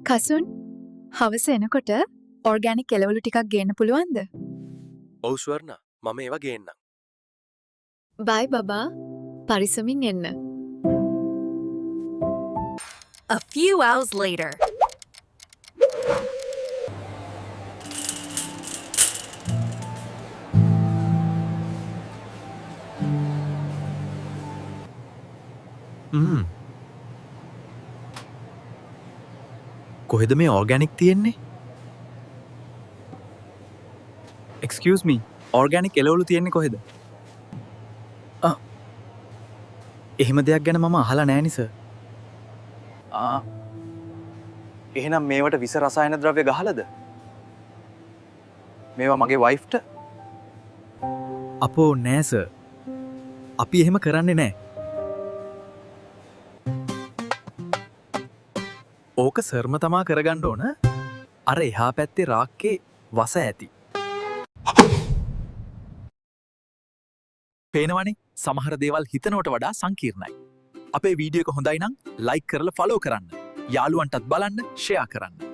කසුන්, හවස එනකොට ඕර්ගැනික් එළවලු ටිකක් ගේන්න පුළුවන්ද? ඔව් ස්වර්ණා, මම ඒවා ගේන්නම්. බයි බබා, පරිස්සමින් එන්න. A few hours later. කොහෙද මේ ඕර්ගැනික් තියෙන්නේ? එක්ස්කියුස් මී, ඕර්ගැනික් එළවලු තියෙන්නේ කොහෙද? ආ, එහෙම දෙයක් ගැන මම අහලා නෑ සර්. ආ, එහෙනම් මේවට විස රසායන ද්‍රව්‍ය ගහලාද? මේවා මගේ වයිෆ්ට. අපෝ නෑ සර්. අපි එහෙම කරන්නේ නෑ. ඕක සර්ම තමා කරගන්න ඕන. අර එහා පැත්තේ රාක්කේ වස ඇති. පේනවනේ, සමහර දේවල් හිතනවට වඩා සංකීර්ණයි. අපේ වීඩියෝ එක හොඳයි නම් ලයික් කරලා ෆලෝ කරන්න. යාළුවන්ටත් බලන්න ෂෙයා කරන්න.